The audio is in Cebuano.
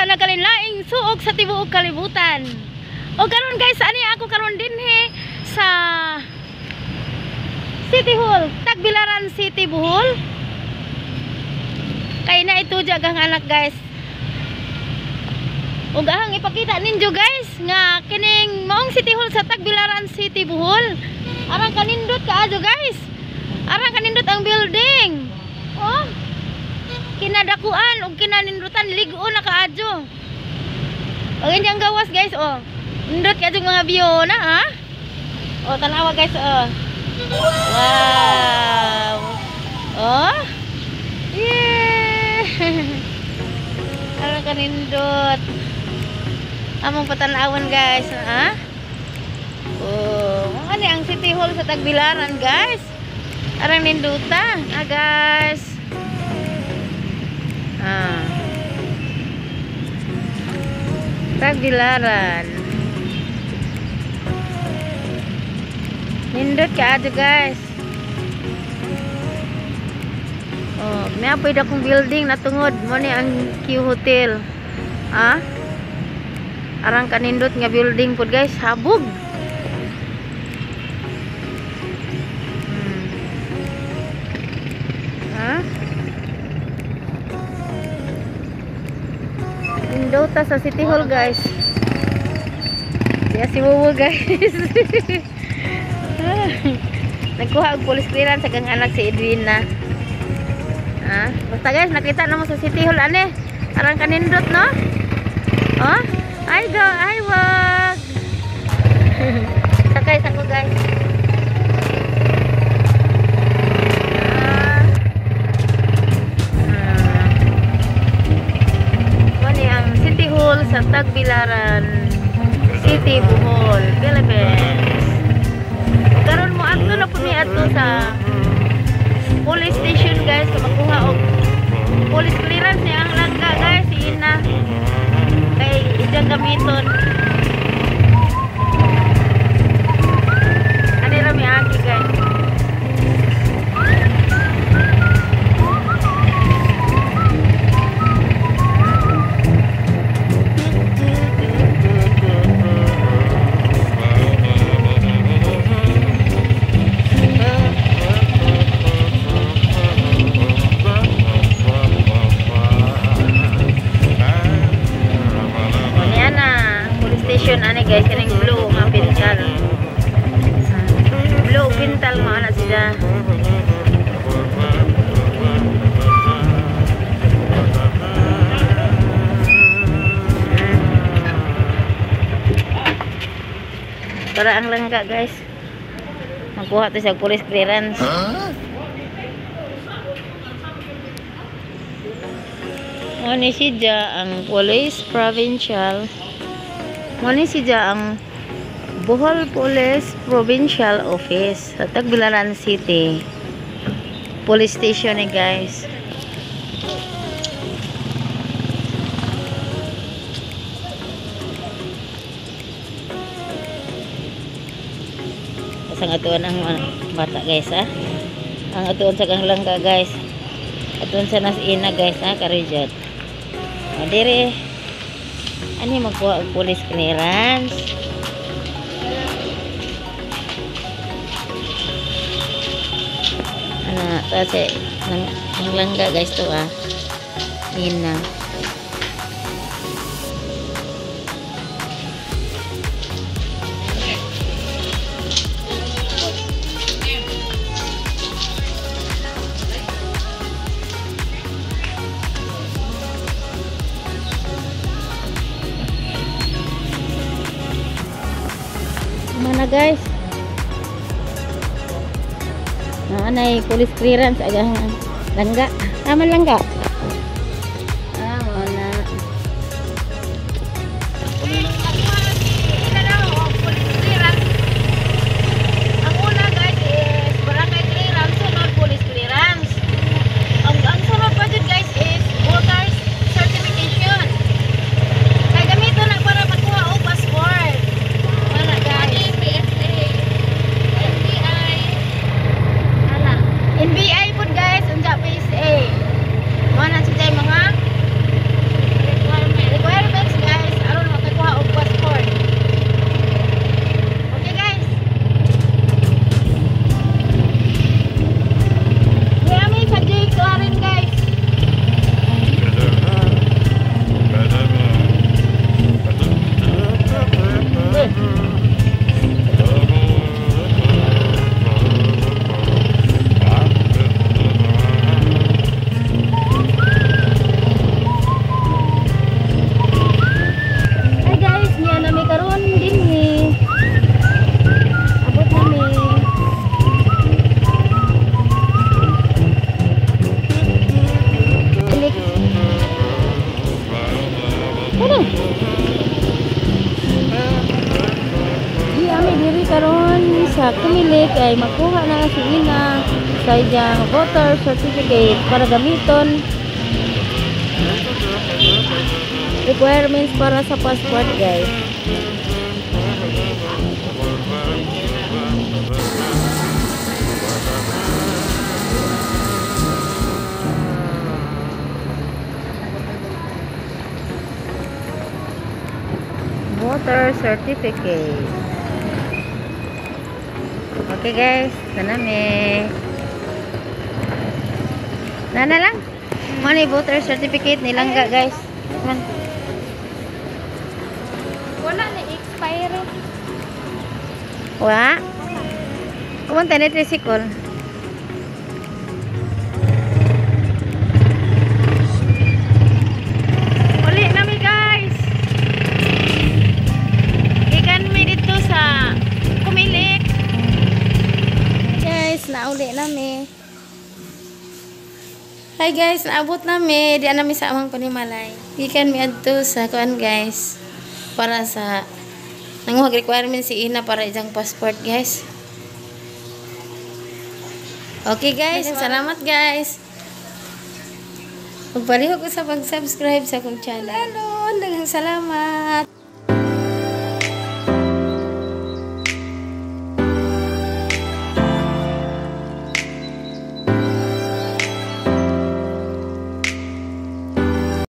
Sa nagkalainlaing suok sa tibuok kalibutan. O karon guys, ani ako karon dinhi sa City Hall, Tagbilaran City, Bohol. Kay na ito ang anak, guys. Ug ahang ipakita ninyo, guys, nga kining maong City Hall sa Tagbilaran City, Bohol. Arang kanindot kaayo, guys. Arang kanindot ang building. Oh. Kinadakuan ug kinanindutan, lig-o na kaadyo. Og inyang gawas, guys, oh. Nindot kaadyo mga view na, ha. Oh, tanawa, guys, oh. Wow. Oh. Yeah. Arang kanindot. Among patanawon, guys, ha. Oh, ano ang City Hall sa Tagbilaran, guys. Arang ninduta, ah, guys. Ah. Tagbilaran. Nindot kaadyo, guys. Oh, may apoy dakong building na tungod mo ni ang Q Hotel. Ah? Arang kanindot nga building pod, guys, habog. Ha? Nindota sa City Hall, guys. Diya si Wuwu, guys. Nagkuha og police clearance sa kang anak si Edwina. Ah, basta guys, nakita na mo sa City Hall ane. Arang kanindot, no? Oh? Ay go, ay wag. Sakay sa ko, guys. Ah. Ah. Mani ang City Hall sa Tagbilaran City, Bohol, Philippines. Karon mo adto na pud mi adto sa police station, guys, kung makuha og police clearance niya ang langga, guys, si Ina. Kay ijang gamiton. Ani ra mi agi, guys. Station ani, guys, kining blue nga pintal. Blue pintal mo ana sila. Para ang langga, guys. Magkuha to sa police clearance. Mo ni siya ang police provincial. Muna siya ang Bohol Police Provincial Office sa Tagbilaran City. Police station eh, guys. Asang atuan ang bata, guys, ah. Ang atuan sa kang langga, guys. Atuan sa nas ina, guys, ah, karijat. O, dire. Ani magkuha og police clearance. Ana, kasi nang langga, guys, to, ah. Ina. Mana, guys? Nah, anay police clearance agang langga. Tama langga. Ah, wala. Ang una, guys, is barangay clearance, sunod police clearance. Ang sunod pa jud, guys, is voters certification. Kay gamito na para makuha og passport. Wala, guys. PSA, NBI. Ana. NBI pud, guys, unsa PSA. Mo na siya. Kay makuha na si Ina sa iyang voter certificate para gamiton requirements para sa passport, guys. Voter certificate. Okay guys, kanami. Nana lang. Money voter certificate nilangga, guys. Man. Wala na expire. Wa? Kumunta na tricycle. Uli nami, guys. Gikan mi dito sa Kumilik. Guys, nauli nami. Hi guys, naabot nami. Di nami sa amang panimalay. Gikan mi adto sa kuan, guys. Para sa nanguhag requirement si Ina para iyang passport, guys. Okay guys, salamat guys. Magpalihok ko sa pag-subscribe sa akong channel. Hello, daghang salamat.